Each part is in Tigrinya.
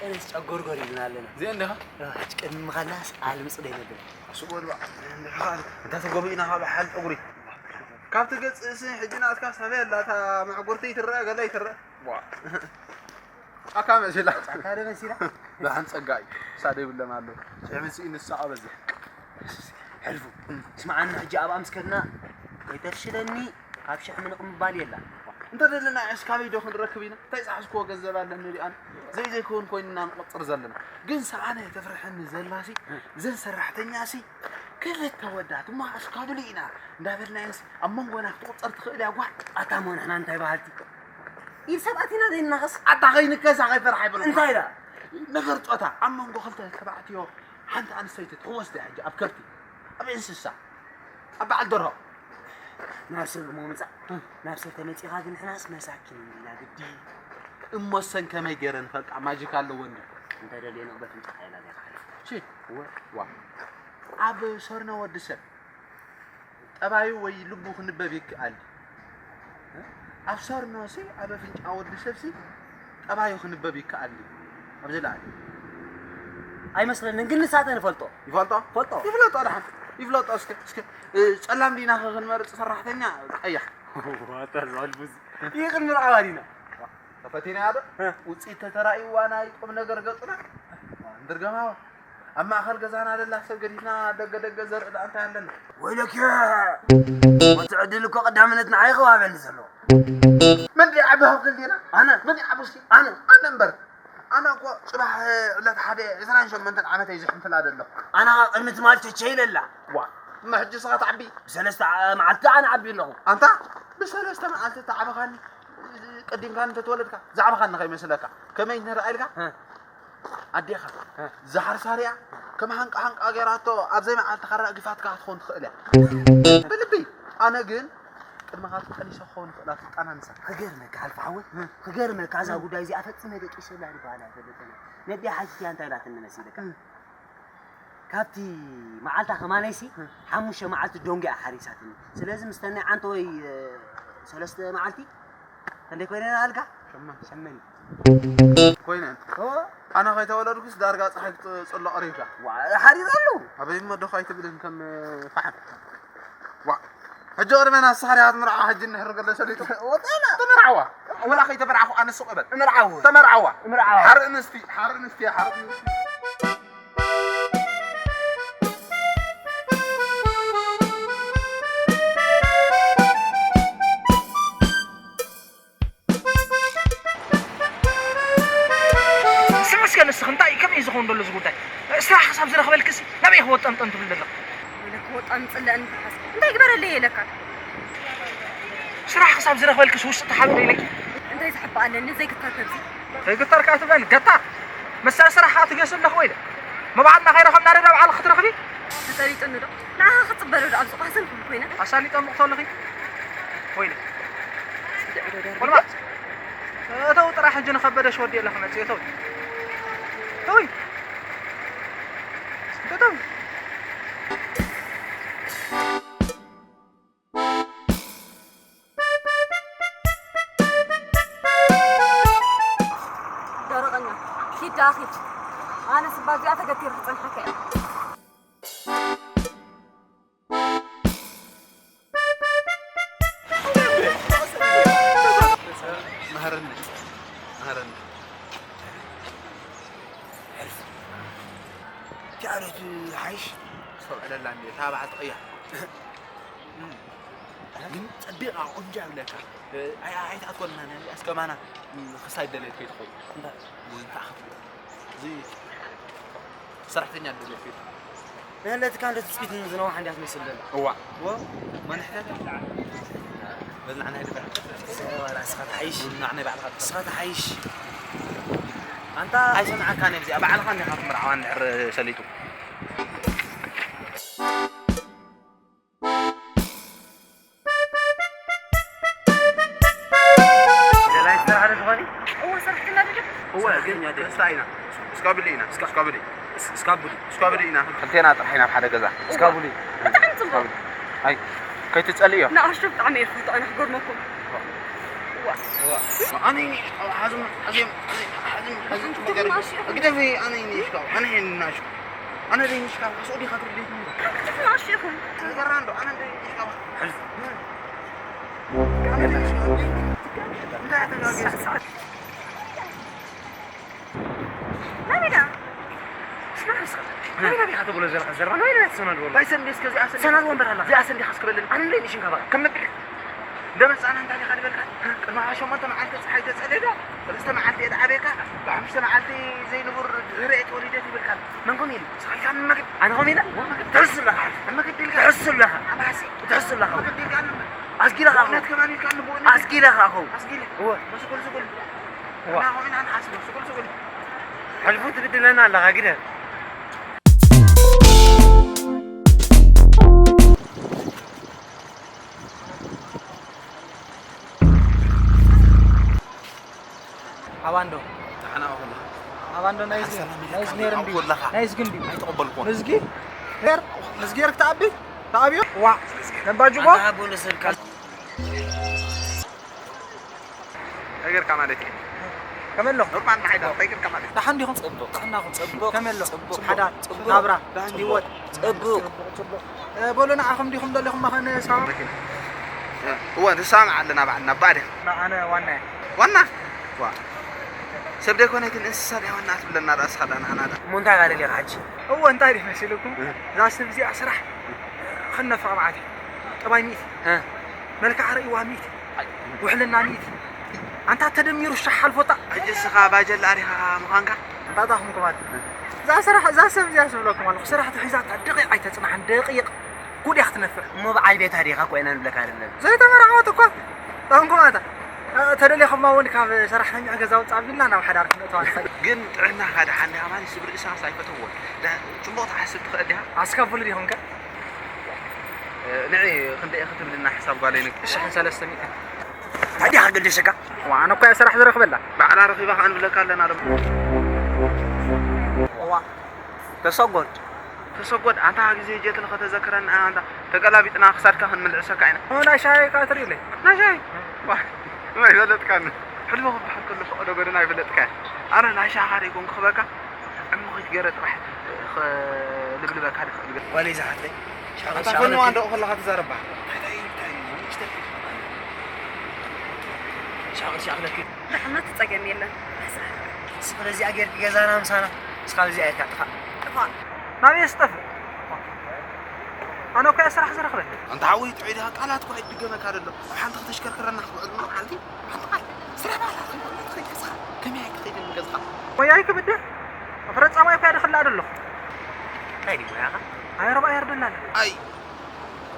ኣነስ ጨጎርጎር ኢልና ኣለና። እዚኣ እንዲኻ? ሕጂ ቅድሚ ምኻድናስ ኣልምጽ ዶ ይነብል? እሱ ጎልባ፣ እንዲኻ፣ እንተ ተጎሚእና ካብ ሓል ጸጉሪ። ካብቲ ገጽ እሲ ሕጂ ናትካ ሳበ ኣላ፣ እታ መዕጎርቲ ይትረአ፣ ገለ ይትረአ። ዋ። ጫካ መሲላ። ጫካ ዶ መሲላ? ደሓን ጸጋ እዩ። ክሳደ ይብለን ኣሎ። ሽሕ ምስ ንሳ ኣበዝሕ። ሕልፉ። ስምዓኒ፣ ሕጂ ኣብኣ ምስ ከድና ከይተፍሽለኒ፣ ካብ ሽሕ ምንቕ ምባል የላ። እንተ ደለና፣ እስካበይ ዶ ክንረክብ ኢና? እንታይ ዝሓዝክዎ ገንዘብ ኣለኒ ሪኣን? ዘይዘይከውን ኮይንና ንቆጽር ዘለና። ግን ሰኣነ ተፍርሐኒ ዘላሲ፣ ዘን ሰራሕተኛሲ፣ ክልተ ወዳት፣ እሞ እስካብሉ ኢና እንዳበልናየንሲ፣ ኣብ መንጎና ክትቁጸር ትኽእል እያ ጓል። ኣታ እሞ ንሕና እንታይ በሃልቲ? ኢድ ሰብ ኣቲና ዘይናኸስ? ኣታ ከይንከሳ ከይፈርሓ ይበል። እንታይ ኢላ? ነገር ጾታ፣ ኣብ መንጎ ክልተ ተባዕትዮ ሓንቲ ኣንስተይቲ ትኽወስዳ ሕጂ ኣብ ከብቲ፣ ኣብ እንስሳ፣ ኣብ በዓል ደርሆ። ናብ ሰብ እሞ ምጻእ። እ። ናብ ሰብ ተመጺኻ ግን ንሕናስ መሳኪን ኢና ግዲ። እሞ ሰን ከመይ ገይረ ንፈልጣ? ማጂክ ኣለዎ እንዲ። እንተ ደልዮ ንቕበት ምጻእ ኢላ ዲኻ ሓሊፍ። ሺ። እወ። ዋ። ኣብ ሰርኖ ወዲ ሰብ ጠባዩ ወይ ልቡ ክንበብ ይከኣል። ኣብ ሰርኖሲ ኣብ ኣፍንጫ ወዲ ሰብሲ ጠባዩ ክንበብ ይከኣል። ኣብዚ ላዕሊ። ኣይመስለንን፣ ግን ንሳተ ንፈልጦ። ይፈልጦ? ፈልጦ። ይፍለጦ ደሓን። ይፍለጦ እስከ፣ እስከ፣ እ፣ ጸላም ዲና ከ ክንመርጽ ሰራሕተኛ ቀያሕ? ዋታ ዝዕልቡዚ። ይቕን ምርዓዋ ዲና። ተፈቲናያ ዶ? እ። ውጽኢት ተተራእይዋ ናይ ቁም ነገር ገጹና። እንድርገማዋ። ኣብ ማእከል ገዛና ደላ ሰብ ገዲፍና ደገ ደገ ዘርኢ ደኣ እንታይ ኣለና? ወይለኪ! እቲ ዕድል እኮ ቀዳምነት ንዓይ ይኸባበኒ ዘሎ። መን ድዩ ዓቢ ሃብቲ እንዲና? ኣነ። መን ድዩ ዓቢ እስኪ? ኣነ። ኣነ እምበር። ኣነ እኮ ጽባሕ ዕለት ሓደ ዕስራን ሸሞንተን ዓመተይ ዝሕንፍላ ዘለኹ። ኣነ ኸኣ ቅድሚ ትማሊ ቸቸ ኢለላ። ዋ፣ እሞ ሕጂ ንስኻ ትዓቢ? ብሰለስተ ዓ-፣ መዓልቲ ኣነ ዓቢ ኣለኹ። ኣንታ ብሰለስተ መዓልቲ ተዓበኻኒ። ቀዲምካ እንተተወለድካ፣ ዛዕባኻ ንኸይመስለካ። ከመይ ንርኣ ኢልካ? እ። ኣዴኻ፣ እ። ዝሓርሳ ሪኣ፣ ከም ሃንቃ ሃንቃ ገይራቶ፣ ኣብ ዘይመዓልትኻ ኣራጊፋትካ ክትኸውን ትኽእል እያ። ብልቢ፣ ኣነ ግን፣ ቅድመኻ ተጠኒሰ ክኸውን ይኽእል፣ ኣትጣናንሳ። ክገርመካ፣ ሓልፋ ሓወይ፣ እ። ክገርመካ፣ እዛ እ። ጉዳይ እዚኣ ፈጺመ ደቂሰላ ይበሃል ኣይፈልጥን። ነዲኣ ሓቲትያ እንታይ ኢላትኒ መሲልካ? እ። ካብቲ መዓልታ ከማነይሲ፣ እ። ሓሙሽተ መዓልቲ ዶንጊ እያ ሓሪሳትኒ። ስለዚ፣ ምስተን ናይ ዓንተወይ፣ እ፣ ሰለስተ መዓልቲ፣ ክንደይ ኮይነን ኣልካ? ሸመን። ሸመን። ኮይነን። ኦ? ኣነ ከይተወለድኩስ ዳርጋ ፀሓይ ክትፅሎ ቀሪብካ። ዋ፣ ሓሪር ኣሎ። ኣበይ እሞ ዶ ኣይትብልን ከም ፋሕም። ዋ፣ ሕጂ ቅድመና ንስኻ ዲኻ ትምርዓዋ፣ ሕጂ እንድሕር ገለ ሰሊጡ። ወጣና። ተመርዓዋ። ወላ ከይተመርዓኹ ኣነ ሱቕ እበል። እምርዓው። ተመርዓዋ። እምርዓው። ሓርኢ ኣንስቲ፣ ሓርኢ ኣንስቲ፣ ሓርኢ ኣንስቲ። ስም እስከ ንስኺ እንታይ ከመይ እዩ ዝኸውን ዘሎ እዚ ጉዳይ? ስራሕ ክሳብ ዝረኽበልክሲ ናበይ ክወጠምጠም ትብል ዘለኺ? ወይለኪ ወጣም ጽለእኒ ትሓስ። እንታይ ግበረለይ ኢለካ? ስራሕ ክሳብ ዝረኽበልክሲ ውስጥ ተሓብእ ኢለኪ? እንታይ ዝሕባእ ኣለኒ ዘይግተር ከብዚ? ዘይግተር ከኣ ትብለኒ ገታር? መሰል ስራሕ ከኣ ትገስ ኣለኺ ወይለ? መባዕልና ከይረኸብና ዶ ባዕልኺ ክትረኽቢ? ተጸሊጡኒ ዶ? ንዓኻ ክጽበ ዶ ኣብዚ ቋስን ኮይነ? ኣሳሊጠ ምቕቶ ኣለኺ? ወይለ? ጽድዕ ዶ ደርቢ? ቆልባ? እተው ጥራሕ ሕጂ ንኸበደሽ ወዲኤ ኣለኺ መጽእ እተው። እተው። እተው። ደረቐኛ፣ ኪድ ደኣ ኪድ። ኣነስ እባ እዚኣ ተገቲረ ክጸንሓካ እየ። መሃረኒ፣ መሃረኒ። ሕልፍ። እቲ ኣረቱ ሓይሽ? ኣስተውዕለላ እንዴ፣ እታ በዓልቲ ቀያሕ። ግን ጸቢቓ ቆንጆ እያ ብለካ። ኣይ-፣ ኣይትኣትወልና፣ እስከ ማና ክሳይ ደለየት ከይትኸውን። እንታይ? እንታይ ክትብል? እዚ ሰራሕተኛ ደለየት ከይትኸውን። ንህለትካ እንዶ ትጽቢት ንዝነውሕ እንዲያ ትመስል ደላ። እዋ። እዎ። መን ሕተት? በል ንዓና ይድበር። ዋላ እስኻ ትሓይሽ። ንዓና ይባዕልኻ። እስኻ ትሓይሽ። ኣንታ ኣይሰምዓካን እየ። እዚኣ ባዕልኻ እንዲኻ ትምርዓዋ እንድሕር ሰሊጡ። ደላይ ትሰርሓ ዶ ትኾኒ? እወ፣ ሰራሕተኛ ዶ? እወ፣ ግን ደስታ ኢና። እስካ ብሊ ኢና፣ እስካ ብሊ። እስ-፣ እስካ ብሊ። እስካ ብሊ ኢና። ክልቴና ጥራሕ ኢና ኣብ ሓደ ገዛ። እስካ ብሊ። ብጣዕሚ ጽቡቕ። እስካ ብሊ። ኣይ፣ ከይትጸልእዮ። ንኣሽቱ ብጣዕሚ እየ ዝፈትወን፣ ክገርመኩም። እወ፣ ኣነ ሓዝም ሓዝም ሓዝም ሓዝም ሓዝም ግደፊ። ኣነ ይንሽካው ኣነ ይንናሽ ኣነ ዘይንሽካ ሱቅ ዲኻ ትርዲት። ማሽኹም ዘራንዶ ኣነ ዘይንሽካ ሕዝ ናበይ ዳ? ስማዕ እስከ። ናበይ ዳ ዲኻ ትብሎ ዘለኻ ዘረባ? ናበይ ዳ ትሰናድዎ ኣለኻ? እንታይ ሰንዲ እስከ እዚኣ ሰንዲ ሰናድዎ እምበር ኣለኻ። እዚኣ ሰንዲ እስከ በለኒ። ኣነ እንደ ንሽን ካባኻ። ከም ምብል እንደ መጻና እንታይ ዲኻ ዝበልካ? ቅድሚ ሸሞንተ መዓልቲ ጸሓይ ተጸሊላ፣ ሰለስተ መዓልቲ እየ ዝዓበየካ፣ ብሓሙሽተ መዓልቲ ዘይንቡር ህርኤ ተወሊደ ትብልካ። መን ከምኡ ኢሉ? ስኻ ኢልካ መመገድ ኣነ ከምኡ ኢለ? መመገድ ትሕሱ ኣለኻ። መመገድ ኢልካ? ትሕሱ ኣለኻ። ኣባሲ። ትሕሱ ኣለኻ። መመገድ ኢልካ ነበር። ኣስጊለኻ እኮ። እውነት ከማን ኢልካ ነበር። ኣስጊለኻ እኮ። ኣስጊለ። እወ። በስኮል ስኮል። እዋ። እና ሆይና ንሓስብ፣ ስጉል ስጉል። ሕልፉ ትብድለና ኣለኻ ግደ። ኣባንዶ ተሓናዋ ከለኻ ኣባንዶ ናይ ዝጊ ናይ ዝጊ ነይር እንዲ ወላኻ ናይ ዝጊ እንዲ ኣይተቐበልኩዎን። ንዝጊ ነይር ንዝጊ ነይር ክትኣቢ ተኣብዮ ዋ ነባጅጎ ኣንታ ሃቦ ንስልካ እንታይ ጌርካ ማለት እዩ? ከመሎ ኖርማል ንዓይ ዶ እንታይ ጌርካ ማለት እዩ? ደሓን ዲኹም ጽቡቕ ጥዕናኹም ጽቡቕ ከመሎ ጽቡቕ ሓዳር ጽቡቕ ናብራ ህይወት ጽቡቕ ጽቡቕ ጽቡቕ እ፣ በሉ ንዓኹም ዲኹም ደሊኹም ማኸነ ሳማ እወ ንሳምዕ ኣለና ባዕልና እባ ድኻ ኣነ ዋና እየ ዋና ዋ ሰብ ደይኮነትን እንስሳ ናይ ዋና ትብለና ዳኣ እስኻ ዳኣ ንዓና ዳኣ እሞ እንታይ ኢኻ ደሊኻ ሕጂ እወ እንታይ ድዩ መሲልኩም እዛ ሰብ እዚኣ ስራሕ ክነፍቕ መዓት እዩ ጠባይ ሚእቲ እ። መልክዓ ርእይዋ ሚእቲ ውሕልና ሚእቲ ኣንታ ተደሚሩ ሻሕ ሓልፎታ ሕጂ እስኻ ባጀላ ዲኻ ምዃንካ እንታይ ዳኹም ክባት እዛ ስራሕ እዛ ሰብ እዚኣ ዝብለኩም ኣለኹ ስራሕ ተሒዛታ ደቂቕ ኣይተፅናሕን ደቂቕ ጉድ እያ ክትነፍዕ እሞ በዓል ቤታ ዲኻ እኮ ኢና ንብለካ ዘለና ዘይተመርዓወት እኳ ጠንኩማታ ተደሊኹማ እውን ካብ ሰራሕተኛ ገዛ ውፃእ ኣቢልና ናብ ሓዳር ክንእተዋ ንኽእል ግን ጥዕናኻ ደሓን ዲኻ ማለት ስብ ርእሳስ ኣይፈተዎን ጽቡቕ ትሓስብ ትኽእል ዲኻ ኣስከፍሉ ዲኹም ከ ንዒ ክንደይ ክትብልና ሓሳብ ጓለይ ንግ ሽሕን ሰለስተ ሚእትን እንታይ ዲኻ ገደሸካ ዋ ኣነ እኳ እየ ስራሕ ዝረኽበላ ባዕላ ረኺባ ከኣ ንብለካ ኣለና ደሞ ዋ ተሰጎድ ተሰጎድ ኣንታ ግዜ ጀትል ከተዘክረና ኣንታ ተገላቢጥና ክሳድካ ክንምልዕሰካ ኢና ናይ ሻሂ ቃ ትርእዩለይ ናይ ሻሂ ኣይፈለጥካን ሕልሚ ክበሃል ከሎ ፈቐዶ ጎደና ኣይፈለጥካን ኣነ ናይ ሻኻ ደይኮንኩ ክበካ ዕሙኺት ገረ ጥራሕ ልብልበካ ድኽእል ጓለይ ዝሓፍተይ ኣታ ፈንዋ እንደኡ ከለኻ ትዛረባ ሻቕል ሻቕለኪ ንሕመት ጸገም የለን ስለዚኣ ጌርኪ ገዛና ምሳና እስካ ብዚኣ ኢልካ ጥፋእ ጥፋእ ናበይ ስጠፍእ ኣነ እኮ እየ ስራሕ ዝረኽበ ኣንታ ሓወይ ጥዑይ ዲኻ ቃላት እኳ ይድገመካ ደሎ ኣብ ሓንቲ ከተሽከርክረና ክትውዕል መዓልቲ ሓንቲ ቃል ስራሕ ባላ ከይኮነት ከይገዝኻ ከመይ ኣይትኸይድን ንገዝኻ ወያይ ክብድህ ኣፍረጻማይ እኮ እየ ድኽላእ ደለኹ እንታይ ድዩ ሞያኻ ኣይ ረብኣ የርደላለ ኣይ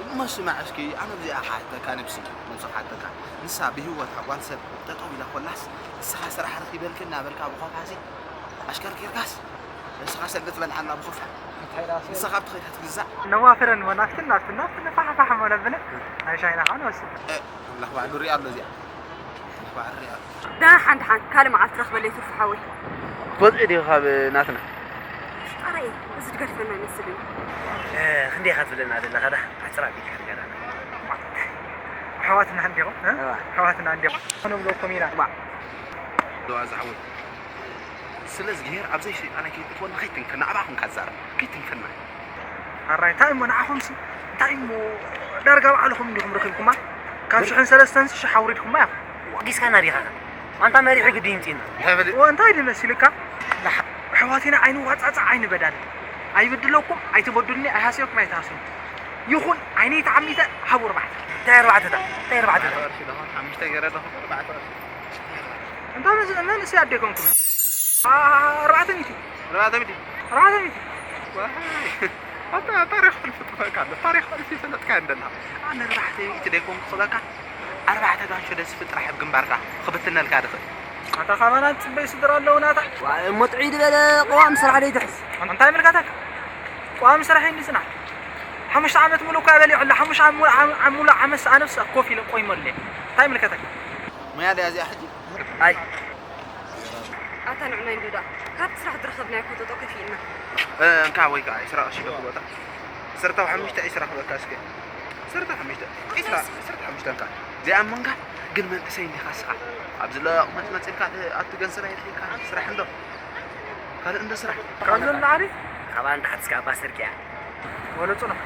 እሞ ስማዕ እስኪ ኣነ ብዚኣ ክሓተካ ነብሲ ነብሲ ክሓተካ ንሳ ብህይወታ ጓል ሰብ ጠጠው ኢላ ኮላስ ንስኻ ስራሕ ረኺበልኪ እናበልካ ብኾፋሲ ኣሽከርኪርካስ ንስኻ ሰልዲ ትበልዓላ ብኾፋ ንስኻ ብትኸይዳ ትግዛእ ነዋፍረን ሞ ናፍትን ናፍትን ናፍትን ፋሕፋሕ ሞ ነብለ ናይ ሻይና ከዓ ንወስድ ኣምላኽ ባዕሉ ሪኣ ኣሎ እዚኣ ኣምላኽ ባዕሉ ሪኣ ኣሎ ደሓን ደሓን ካልእ መዓልቲ ረኽበለይ ትርፊ ሓወይ ትወፅኢ ዲኺ ካብ ናትና ሽጣራ እየ እዚ ድገድፈና ይመስል እዩ ክንደይ ኢኻ ትብለና ዘለኻ ዳ ዓፅራ ቢልካ ንገራ ኣሕዋትና እንዲኹም ኣሕዋትና እንዲኹም ንብለኩም ኢና ዶ ኣዛዕወት ስለዚ ጌር ኣብዘይ ሸይጣና ከይትእትወና ከይትንክፈና ኣባኹም ካዛረብ ከይትንክፈና ኣራይ እንታይ እሞ ንዓኹምሲ እንታይ እሞ ዳርጋ ባዕልኹም እንዲኹም ረኺብኩማ ካብ ሽሕን ሰለስተን ሽሕ ኣውሪድኩማ ኢኹም ኣጊስካና ዲኻ ኣንታ መሪሑ ግዲ ይምፅና እንታይ ድዩ መሲልካ ኣሕዋትና ኣይንዋፃፃ ኣይንበዳል ኣይብድለኩም ኣይትበዱልኒ ኣይሃስየኩም ኣይትሃስዩኒ ይኹን ዓይነይ ተዓሚተ ሃቡ ኣርባዕተ እንታይ ኣርባዕተታ እንታይ ኣርባዕተታ ሓሙሽተ ገይረ ኣለኹ ኣርባዕተ እንታይ መስ- መንእሰይ ኣደ ኮንኩም ኣርባዕተ ሚእቲ ኣርባዕተ ሚእቲ ኣርባዕተ ሚእቲ ኣታ ታሪኽ ሕልፊ ትኽእልካ ኣሎ ታሪኽ ሕልፊ ይፈለጥካ እንደላ ኣነ ኣርባዕተ ሚእቲ ደይኮንኩ ክበካ ኣርባዕተ ጋንሾ ደስፊ ጥራሕ ኣብ ግንባርካ ክብትነልካ ድኽእል ኣታ ካባና ትፅበይ ስድራ ኣለውናታ እሞ ጥዑይ ዝበለ ቅዋም ስራሕ ደይትሕዝ እንታይ ምልካታካ ቋሚ ስራሕ እንዲ ፅናሕ ሓሙሽተ ዓመት ሙሉ እኳ በሊዑ ኣላ ሓሙሽተ ዓመት ሙሉ ዓመት ኣነብስ ኮፍ ኢለ ቆይመለ እንታይ ምልከተካ ሙያ ድያ እዚኣ ሕጂ ኣይ ኣታ ንዕናይ እንዶ ዳ ካብቲ ስራሕ ዝረኸብናዮ ኮተጦ ከፊእና እንካ ወይ ከዓ ስራ ቅርሺ ዶ ክቦታ ስርታ ሓሙሽተ ዒስራ ክበካ እስከ ስርታ ሓሙሽተ ዒስራ ስርታ ሓሙሽተ እንካ እዚኣ መንካ ግን መንእሰይ እንዲኻ እስኻ። ኣብዚ ለዋቕ መጽመጽ ኢልካ ትኣቱ ገንዘብ ኣየድልየካ ስራሕ እንዶ። ካልእ እንዶ ስራሕ። ካብዚ ንላዕሊ? ካባን ታሕቲ እስከ ኣባ ስርቅያ። ወለ ጽኑሕ።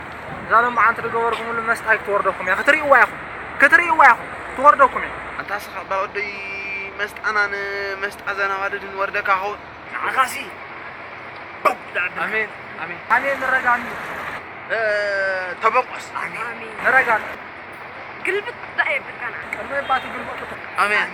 እዛ ሎማዓንቲ ዝገበርኩምሉ መስጣ ኣይክትወርደኩም እያ። ክትርእይዋ ኢኹም። ክትርእይዋ ኢኹም። ትወርደኩም እያ። ኣንታ እስኻ እባ ወደይ መስጣና ንመስጣ ዘናዋድድ ንወርደካ ኸውን። ንዓኻሲ ኣሜን፣ ኣሜን። ኣሜን ንረጋሚ። እ፣ ተበቆስ። ኣሜን። ንረጋሚ። ግልብጥ ደኣ የብልካና። ቅድሚ ባቲ ግልብጥ። ኣሜን።